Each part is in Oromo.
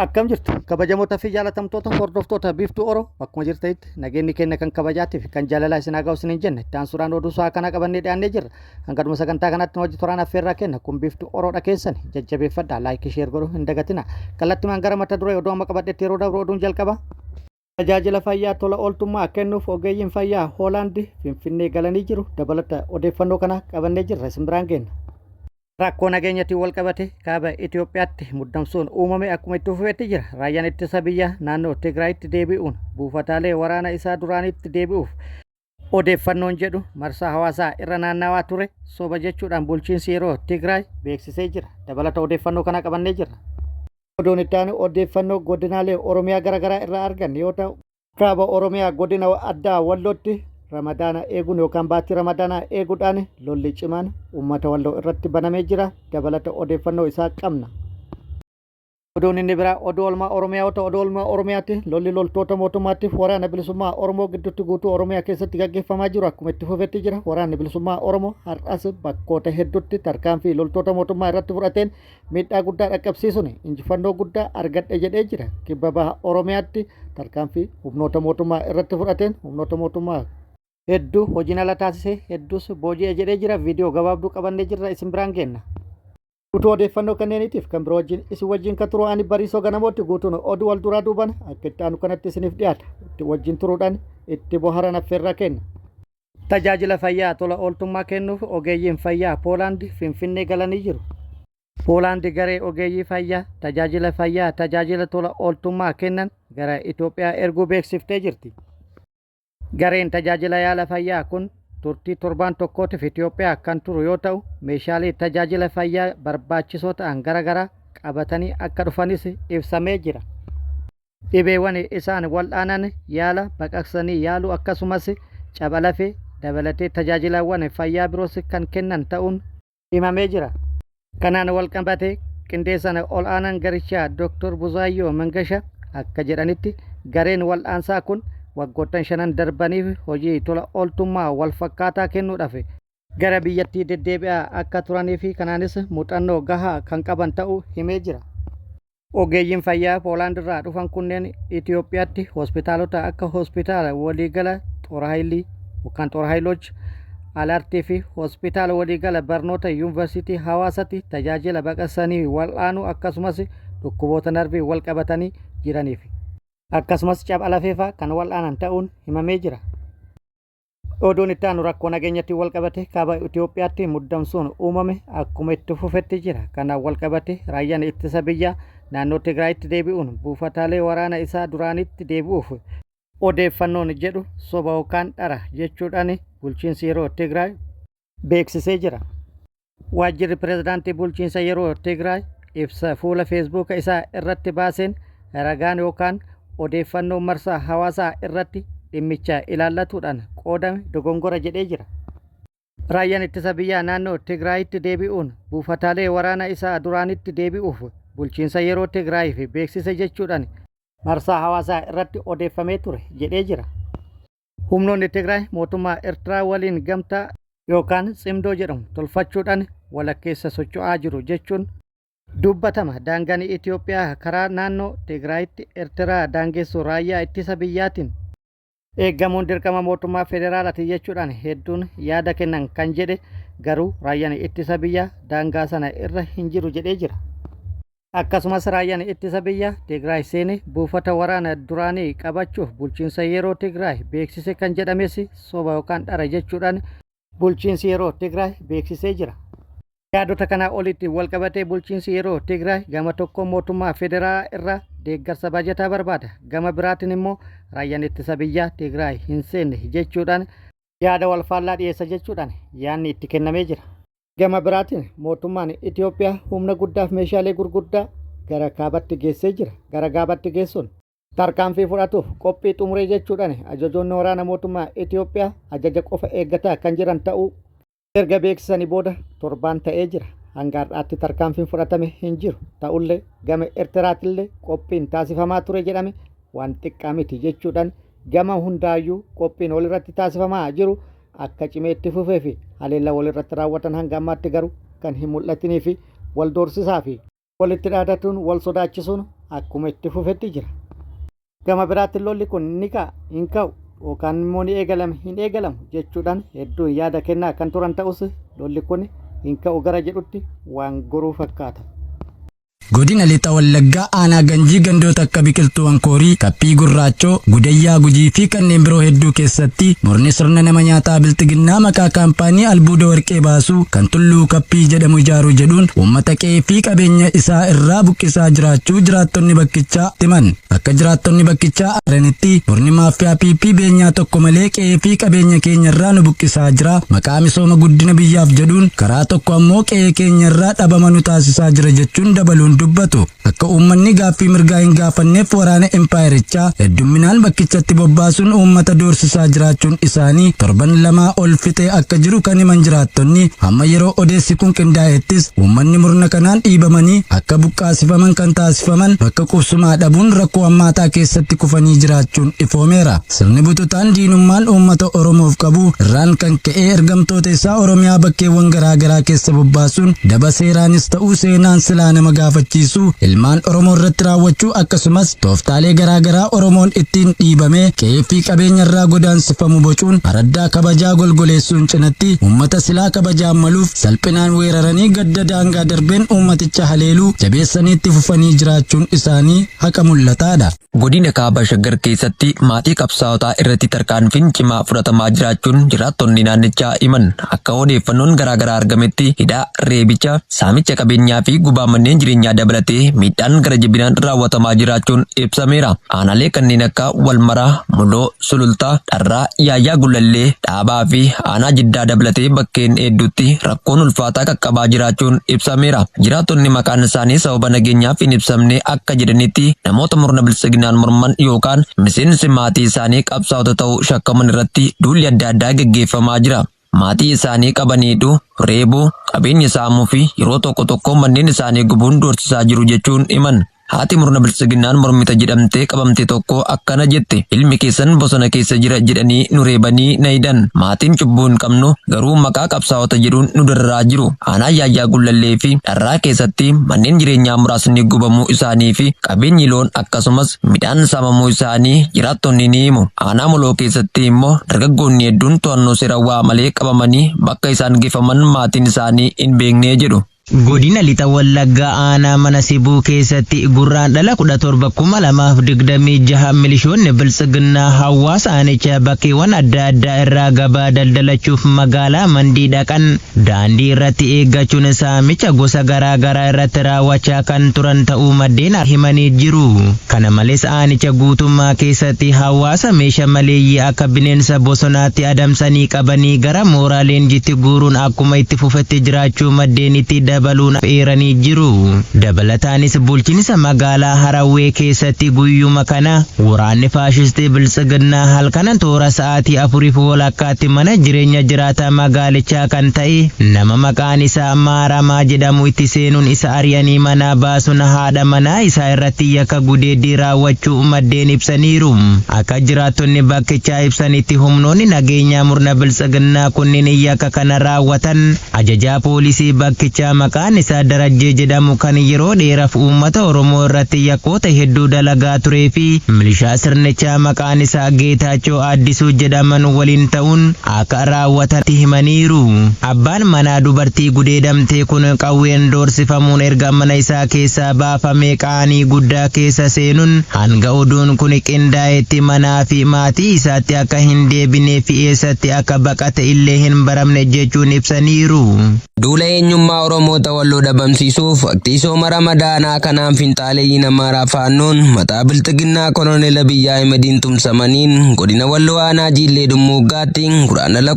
Akkam jirtu kabajamoota fi jaalatamtoota hordoftoota Biiftuu Oro, bakkuma jirtanitti nageenyi keenya kan kabajaatii fi kan jaalalaa isin haa ga'u isiniin jenne. Itti aansuudhaan oduu sa'a kanaa qabannee dhiyaannee jirra. Hanga dhuma sagantaa kanaatti nu wajji turaan affeerraa kenna. Kun Biiftuu Oroodha, keessan jajjabeeffadha, like, share godhuu hin dagatina. Kallattimaan gara mata duree oduu amma qabadhetti yeroo dabru, oduun jalqaba. Tajaajila fayyaa tola ooltummaa kennuuf ogeeyyiin fayyaa Hoolaandi Finfinnee galanii jiru. Dabalata odeeffannoo kana qabannee jirra, isin biraan geenna. Rakkoo nageenyatiin wal qabate kaaba Itoophiyaatti muddamsuun uumame akkuma itti fufetti jira. Raayyaan ittisa biyyaa naannoo Tigraayitti deebi'uun buufataalee waraana isaa duraanitti deebi'uuf odeeffannoon jedhu marsaa hawaasaa irra naannawaa ture soba jechuudhaan bulchiinsi yeroo Tigraay beeksisee jira. Dabalata odeeffannoo kana qabannee jirra. Oduun itti aanu odeeffannoo godinaalee Oromiyaa garaagaraa irraa arganne yoo ta'u, kaaba Oromiyaa godina addaa Wallootti Ramadaana eeguun yookaan baatii Ramadaanaa eeguudhaan lolli cimaan uummata Walloo irratti banamee jira. Dabalata odeeffannoo isaa qabna. Oduun inni biraa oduu oolmaa Oromiyaa yoo ta'u, oduu oolmaa Oromiyaatti lolli loltoota mootummaatiif waraana bilisummaa Oromoo gidduutti guutuu Oromiyaa keessatti gaggeeffamaa jiru akkuma itti fufetti jira. Waraanni bilisummaa Oromoo har'as bakkoota hedduutti tarkaanfii loltoota mootummaa irratti fudhateen miidhaa guddaa dhaqqabsiisuun injifannoo guddaa argadhe jedhee jira. Kibba baha Oromiyaatti tarkaanfii humnoota mootummaa irratti fudhateen humnoota mootummaa hedduu hojiin ala taasisee hedduus booji'e jedhee jira. Viidiyoo gabaabduu qabannee jirra, isin biraan geenna. Guutuu odeeffannoo kanneeniitiif kan biroo wajjin isin wajjin kan turu ani Bariisoo Ganamootti. Guutuun oduu wal duraa duuban akka itti aanu kanatti isiniif dhiyaata. Itti wajjin turuudhaan itti boharan affeerraa kenna. Tajaajila fayyaa tola ooltummaa kennuuf ogeeyyiin fayyaa Poolaand Finfinnee galanii jiru. Poolaand garee ogeeyyii fayyaa tajaajila fayyaa tajaajila tola ooltummaa kennan gara Itoophiyaa erguu beeksiftee jirti. Gareen tajaajila yaala fayyaa kun turtii torbaan tokkootiif Itoophiyaa kan turu yoo ta'u, meeshaalee tajaajila fayyaa barbaachisoo ta'an gara garaa qabatanii akka dhufanis ibsamee jira. Dhibeewwan isaan wal'aanan yaala baqaqsanii yaaluu akkasumas caba lafee dabalatee tajaajilawwan fayyaa biroos kan kennan ta'uun himamee jira. Kanaan walqabatee qindeessaan ol'aanaan garichaa Dr. Buzaayyoo Mangasha akka jedhanitti, gareen wal'aansaa kun waggoottan shanan darbaniif hojii tola ooltummaa walfakkaataa kennuudhaaf gara biyyattii deddeebi'aa akka turanii fi kanaanis muuxannoo gahaa kan qaban ta'uu himee jira. Ogeeyyiin fayyaa Poolaand irraa dhufan kunneen Itoophiyaatti hospitaalota akka hospitaala waliigala Xoorhaayilii yookaan Xoorhaayiloch, Alartii fi hospitaala waliigala barnoota yuunivarsiitii Hawaasatti tajaajila baqaqsanii wal'aanuu akkasumas dhukkuboota narvii wal qabatanii jiraniif akkasumas caba lafeefaa kan wal'aanan ta'uun himamee jira. Oduun itti aanu rakkoo nageenyatti wal qabate kaaba Itoophiyaatti muddamsuun uumame akkuma itti fufetti jira. Kanaan wal qabate raayyaan ittisa biyyaa naannoo Tigraayitti deebi'uun buufataalee waraana isaa duraanitti deebi'uuf odeeffannoon jedhu soba yookaan dhara jechuudhaan bulchiinsi yeroo Tigraay beeksisee jira. Waajjirri pirezidaantii bulchiinsa yeroo Tigraay ibsa fuula Feesbuuka isaa irratti baaseen ragaan yookaan odeeffannoo marsaa hawaasaa irratti dhimmicha ilaallatuudhaan qoodame dogongora jedhee jira. Raayyaan ittisa biyyaa naannoo Tigraayitti deebi'uun buufataalee waraana isaa duraanitti deebi'uuf bulchiinsa yeroo Tigraayiif beeksise jechuudhaan marsaa hawaasaa irratti odeeffamee ture jedhee jira. Humnoonni Tigraay mootummaa Ertiraa waliin gamtaa yookaan tsimdoo jedhamu tolfachuudhaan walakkeessa socho'aa jiru jechuun dubbatama. Daangaan Itoophiyaa karaa naannoo Tigraayitti Ertiraa daangessu raayyaa ittisa biyyaatiin eeggamuun dirqama mootummaa federaalaati jechuudhaan hedduun yaada kennan kan jedhe garuu raayyaan ittisa biyyaa daangaa sana irra hin jiru jedhee jira. Akkasumas raayyaan ittisa biyyaa Tigraay seene buufata waraana duraanii qabachuuf bulchiinsa yeroo Tigraay beeksise kan jedhames soba yookaan dhara jechuudhaan bulchiinsi yeroo Tigraay beeksisee jira. Yaadota kanaa olitti walqabatee bulchiinsi yeroo Tigraay gama tokko mootummaa federaalaa irraa deeggarsa baajataa barbaada. Gama biraatiin immoo raayyaan ittisa biyyaa Tigraay hin seenne jechuudhaan yaada walfaallaa dhiyeessa jechuudhaan yaadni itti kennamee jira. Gama biraatiin mootummaan Itoophiyaa humna guddaaf meeshaalee gurguddaa gara kaabatti geessee jira. Gara gaabatti geessuun tarkaanfii fudhatuuf qophii xumuree jechuudhaan ajajoonni waraana mootummaa Itoophiyaa ajaja qofa eeggataa kan jiran ta'uu erga beeksisanii booda torbaan ta'ee jira. Hanga har'aatti tarkaanfiin fudhatame hin jiru. Ta'ullee gama Eertiraatillee qophiin taasifamaa ture jedhame waan xiqqaa miti jechuudhaan gama hundaayyuu qophiin walirratti taasifamaa jiru akka cimee itti fufee fi haleellaa walirratti raawwatan hanga ammaatti garuu kan hin mul'atinii fi wal doorsisaa fi walitti dhaadatuun wal sodaachisuun akkuma itti fufetti jira. Gama biraatti lolli kun ni ka'a hin ka'u yookaan immoo ni eegalame hin eegalamu jechuudhaan hedduun yaada kennaa kan turan ta'us lolli kun hin ka'u gara jedhutti waan goruu fakkaata. Godina Lixa Wallaggaa aanaa Ganjii gandoota akka Biqiltuu Ankoorii, Kaphii Gurraachoo, Gudayyaa Gujii fi kanneen biroo hedduu keessatti murni sirna nama nyaataa Bilxiginnaa maqaa kaampaanii albuuda warqee baasuu kan Tulluu Kaphii jedhamu ijaaruu jedhuun uummata qe'ee fi qabeenya isaa irraa buqqisaa jiraachuu jiraattonni bakkichaa himan. Akka jiraattonni bakkichaa jedhanitti murni maaffiyaa PP beenyaa tokko malee qe'ee fi qabeenya keenya irraa nu buqqisaa jira. Maqaa misooma guddina biyyaaf jedhuun karaa tokko ammoo qe'ee keenya irraa dhabama nu taasisaa jira jechuun dabaluun dubbatu. Akka uummanni gaaffii mirgaa hin gaafanneef waraana impaayerichaa heddumminaan bakkichatti bobbaasuun uummata doorsisaa jiraachuun isaanii torban lamaa ol fixee akka jiru kan himan jiraattonni hamma yeroo odeessi kun qindaa'ettis uummanni murna kanaan dhiibamanii akka buqqaasifaman kan taasifaman bakka qubsumaa dhabuun rakkoo hammaataa keessatti kufanii jiraachuun ifoomeera. Sirni bututaan diinummaan uummata Oromoof qabu irraan kan ka'ee ergamtoota isaa Oromiyaa bakkeewwan garaa garaa keessa bobbaasuun daba seeraanis ta'uu seenaan silaa nama gaafachiisu ilmaan Oromoo irratti raawwachuu akkasumas tooftaalee garaa garaa Oromoon ittiin dhiibamee qe'ee fi qabeenya irraa godaansifamu bocuun araddaa kabajaa golgoleessuun cinatti uummata silaa kabajaan maluuf salphinaan weeraranii gadda daangaa darbeen uummaticha haleeluu jabeessanii itti fufanii jiraachuun isaanii haqa mul'ataadha. Godina Kaaba Shaggar keessatti maatii qabsaa'otaa irratti tarkaanfiin cimaa fudhatamaa jiraachuun jiraattonni naannichaa himan. Akka odeeffannoon garaagaraa argametti hidhaa, reebicha, saamicha qabeenyaa fi gubaa manneen jireenyaa dabalatee miidhaan gara jabinaan raawwatamaa jiraachuun ibsameera. Aanaalee kanneen akka Walmaraa, Muloo, Sulultaa, Dharraa, Yaayyaa Gullallee, Dhaabaa fi Aanaa Jiddaa dabalatee bakkeen hedduutti rakkoon ulfaataa qaqqabaa jiraachuun ibsameera. Jiraattonni maqaan isaanii sababa nageenyaaf hin ibsamne akka jedhanitti namoota murna biltsiginaan morman yookaan miseensi maatii isaanii qabsaa'ota ta'uu shakkaman irratti duulli adda addaa geggeeffamaa jira. Maatii isaanii qabaniidhu, reebuu, qabeenya saamuu fi yeroo tokko tokko manneen isaanii gubuun doorsisaa jiru jechuun himan. Haati murna biltsiginnaan mormita jedhamtee qabamte tokko akkana jette. Ilmi keessan bosona keessa jira jedhanii nu reebanii na hidhan. Maatiin cubbuu hin qabnu garuu maqaa qabsaa'ota jedhuun nu dararaa jiru. Aanaa Yaayyaa Gullallee fi Dharraa keessatti manneen jireenyaa muraasni gubamuu isaanii fi qabeenyi loon akkasumas midhaan saamamuu isaanii jiraattonni ni himu. Aanaa Moloo keessatti immoo dargaggoonni hedduun to'annoo seerawwaa malee qabamanii bakka isaan geeffaman maatiin isaanii hin beekne jedhu. Godina Lixa Wallaggaa aanaa mana Sibuu keessatti Gurraandhala 17,2026 milishoonni Biltsiginnaa hawaasa aanichaa bakkeewwan adda addaa irraa gabaa daldalachuuf magaalaa Mandii dhaqan daandii irratti eeggachuun saamicha gosa garaa garaa irratti raawwachaa kan turan ta'uu maddeen himanii jiru. Kana malees aanicha guutummaa keessatti hawaasa meesha maleeyyii akka bineensa bosonaatti adamsanii qabanii gara mooraa leenjiitti guuruun akkuma itti fufetti jiraachuu maddeen itti dabaluun eeranii jiru. Dabalataanis bulchiinsa magaalaa Harawwee keessatti guyyuma kana waraanni faashistii Biltsiginnaa halkan toora sa'aatii 4:30tti mana jireenya jiraataa magaalichaa kan ta'e nama maqaan isaa Maaramaa jedhamu itti seenuun isa ari'anii manaa baasuun haadha manaa isaa irratti yakka gudeeddii raawwachuu maddeen ibsaniiru. Akka jiraattonni bakkichaa ibsanitti humnoonni nageenyaa murna Biltsiginnaa kunniin yakka kana raawwatan ajajaa poolisii bakkichaa maqaan isaa Darajjee jedhamu kan yeroo dheeraaf uummata Oromoo irratti yakkoota hedduu dalagaa turee fi milishaa sirnichaa maqaan isaa Geetaachoo Addisuu jedhaman waliin ta'uun akka raawwatatti himaniiru. Abbaan manaa dubartii gudeedamtee kun qawween doorsifamuun erga mana isaa keessaa baafamee qaanii guddaa keessa seenuun hanga oduun kun qindaa'etti manaa fi maatii isaatti akka hin deebinee fi eessatti akka baqate illee hin baramne jechuun ibsaniiru. Duula eenyummaa Oromoota Walloo dhabamsiisuuf waqtii sooma Ramadaanaa kanaan finxaaleeyyiin Amaaraa Faannoon mataa Bilxiginnaa Koloneel Abiyyi Ahimediin tumsamaniin godina Walloo aanaa Jiillee Dhummuuggaatti Guraandhala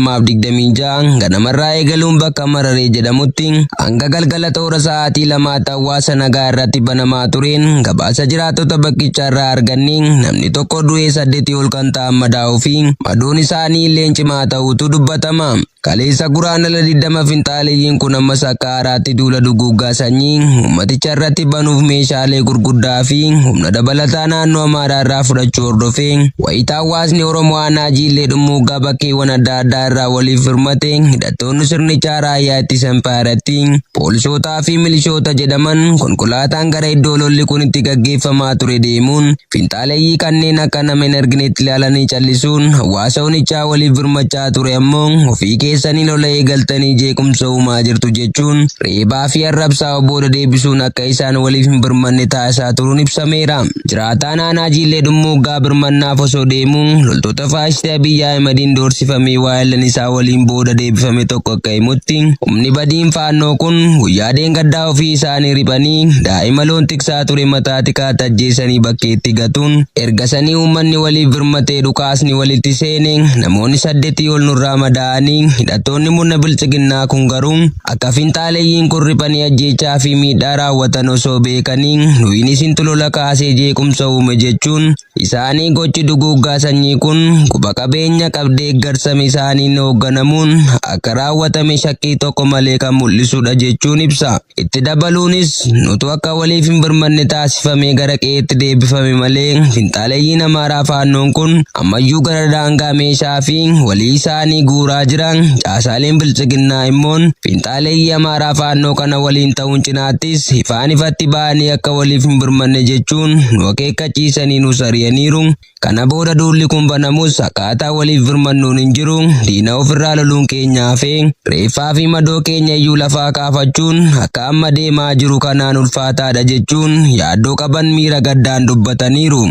19,2026 ganamarraa eegaluun bakka Mararee jedhamutti hanga galgala toora sa'aatii lamaatti hawaasa nagaa irratti banamaa tureen gabaasa jiraattota bakkichaa irraa arganneen namni tokko du'ee 8 ol kan ta'an madaa'uu fi madoon isaanii illee cimaa ta'uutu dubbatama. Kaleessa Guraandhala 20 finxaaleeyyiin kun ammas akka haaraatti duula duguuggaa sanyii uummaticha irratti banuuf meeshaalee gurguddaa fi humna dabalataa naannoo Amaaraa irraa fudhachuu hordofee wayitaa hawaasni Oromoo aanaa Jiillee Dhummuuggaa bakkeewwan adda addaa irraa waliif firmate hidhattoonni sirnichaa raayyaa ittisa impaayerattii poolisootaa fi milishoota jedhaman konkolaataan gara iddoo lolli kun itti gaggeeffamaa ture deemuun finxaaleeyyii kanneen akka nama hin arginetti ilaalanii callisuun hawaasa onichaa waliif birmachaa ture ammoo ofii keessanii lola eegaltanii jeequmsa uumaa jirtu jechuun reebaa fi arrabsaa booda deebisuun akka isaan waliif hin birmanne taasisaa turuun ibsameera. Jiraataan aanaa Jiillee Dhummuuggaa birmannaaf osoo deemuu loltoota faashistii Abiyyi Ahimadiin doorsifamee waa'ellan isaa waliin booda deebifame tokko akka himutti humni badiin faannoo kun guyyaa deengaddaa ofii isaanii riphanii daa'ima loon tiksaa ture mataa tikaatti ajjeesanii bakkeetti gatuun erga sanii uummanni waliif birmatee dhukaasni walitti seene namoonni 8 ol nurraa madaa'anii hidhattoonni murna biltsiginnaa kun garuu akka finxaaleeyyiin kun riphanii ajjeechaa fi miidhaa raawwatan osoo beekanii nuyin isintu lola kaasee jeequmsa uume jechuun isaanii gochi duguuggaa sanyii kun quba qabeenya qabdeeggarsame isaaniin hoogganamuun akka raawwatame shakkii tokko malee kan mul'isudha jechuun ibsa. Itti dabaluunis nutu akka waliif hin birmanne taasifamee gara qe'eetti deebifame malee finxaaleeyyiin Amaaraa faannoon kun ammayyuu gara daangaa meeshaa fi walii isaanii guuraa jiran caasaaleen biltsiginnaa immoo finxaaleeyyii Amaaraa faannoo kana waliin ta'uun cinaattis ifaan ifatti ba'anii akka waliif hin birmanne jechuun nu akeekkachiisanii nu sariyaniiru. Kana booda duulli kun banamus akkaataa waliif birmannuun hin jiru. Diina ofirraa loluun keenya hafee reeffaa fi madoo keenya iyyuu lafaa kaafachuun akka amma deemaa jiru kanaan ulfaataadha jechuun yaaddoo qaban miira gaddaan dubbataniiru.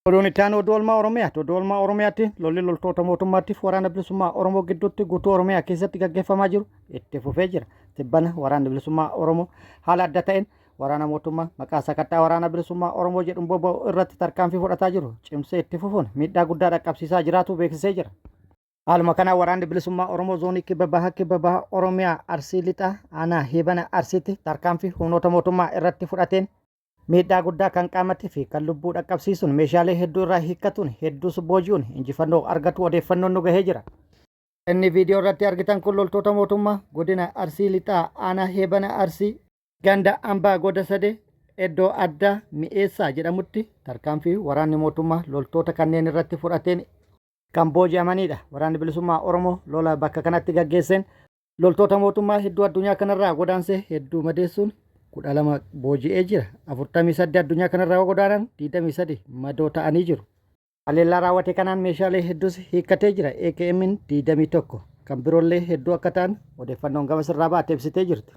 Oduun itti aanu oduu oolmaa Oromiyaati. Oduu oolmaa Oromiyaatti lolli loltoota mootummaatiif waraana bilisummaa Oromoo gidduutti guutuu Oromiyaa keessatti gaggeeffamaa jiru itti fufee jira. Tibbana waraanni bilisummaa Oromoo haala adda ta'een waraana mootummaa maqaa sakattaa waraana bilisummaa Oromoo jedhuun bobba'u irratti tarkaanfii fudhataa jiru cimsee itti fufuun miidhaa guddaa dhaqqabsiisaa jiraatu beeksisee jira. Haaluma kanaan waraanni bilisummaa Oromoo zoonii kibba baha kibba baha Oromiyaa Arsii Lixaa aanaa Heebana Arsiitti tarkaanfii humnoota mootummaa irratti fudhateen miidhaa guddaa kan qaamatti fi kan lubbuu dhaqqabsiisuun meeshaalee hedduu irraa hiikkatuun hedduus booji'uun injifannoo argatu odeeffannoon nu gahee jira. Inni viidiyoo irratti argitan kun loltoota mootummaa godina Arsii Lixaa aanaa Heebana Arsii ganda Ambaa Goda Sadee iddoo addaa Mi'eessaa jedhamutti tarkaanfii waraanni mootummaa loltoota kanneen irratti fudhateen kan booji'amanidha. Waraanni bilisummaa Oromoo lola bakka kanatti gaggeesseen loltoota mootummaa hedduu addunyaa kanarraa godaansee hedduu madeessuun 12 booji'ee jira. 48 addunyaa kanarraa godaanan 23 madoo ta'anii jiru. Haleellaa raawwate kanaan meeshaalee hedduus hiikkatee jira. AKM 21 kan biroollee hedduu akka ta'an odeeffannoon gama sirraa baate ibsitee jirti.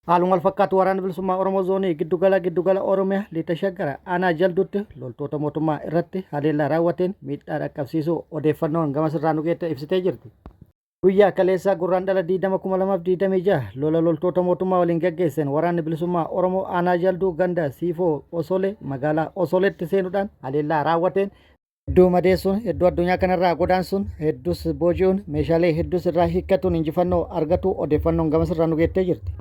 Haaluma wal fakkaatu waraanni bilisummaa Oromoo zoonii giddugala giddugala Oromiyaa lixa shaggara aanaa jalduutti loltoota mootummaa irratti haleellaa raawwateen miidhaa dhaqqabsiisuu odeeffannoon gama sirraa nu geette ibsitee jirti. Guyyaa kaleessaa Gurraandhala 20,2026 lola loltoota mootummaa waliin gaggeessen waraanni bilisummaa Oromoo aanaa Jalduu ganda Siifoo Osole magaalaa Osoletti seenuudhaan haleellaa raawwateen hedduu madeessuun hedduu addunyaa kanarraa godaansuun hedduus booji'uun meeshaalee hedduus irraa hiikkatuun injifannoo argatu odeeffannoon gamasirraa nu geettee jirti.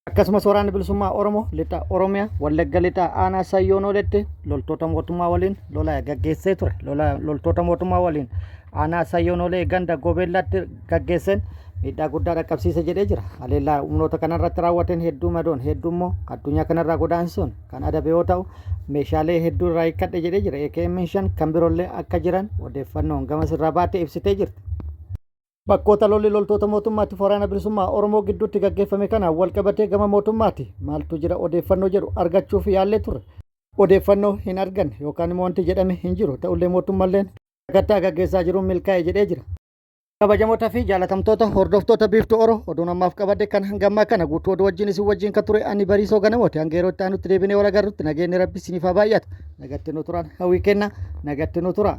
Akkasumas waraanni bilisummaa Oromoo lixa Oromiyaa Wallagga lixa aanaa Sayyoon olitti loltoota mootummaa waliin lola gaggeessee ture. Lola loltoota mootummaa waliin aanaa Sayyoon olee ganda Gobeellaatti gaggeesseen miidhaa guddaa dhaqqabsiise jedhee jira. Haleellaa humnoota kanarratti raawwateen hedduu madoon hedduu immoo addunyaa kanarraa godaansuun kan adabe yoo ta'u meeshaalee hedduu irraa hiikkadhe jedhee jira. AKM 5 kan biroollee akka jiran odeeffannoon gama sirraa baate ibsitee jirti. Bakkoota lolli loltoota mootummaatiif waraana bilisummaa Oromoo gidduutti gaggeeffame kanaan walqabatee gama mootummaati maaltu jira odeeffannoo jedhu argachuuf yaallee turre. Odeeffannoo hin arganne yookaan immoo wanti jedhame hin jiru ta'ullee mootummalleen sakattaa gaggeessaa jiruun milkaa'e jedhee jira. Kabajamoota fi jaalatamtoota hordoftoota Biiftuu Oro oduun ammaaf qabadhe kan hangammaa kana guutuu oduu wajjin isin wajjin kan ture ani Bariisoo Ganamooti hanga yeroo itti aanutti deebinee wal agarrutti nageenyi Rabbi isiniif haa baay'atu. Nagatti nu turan hawwii kenna nagatti nu tura.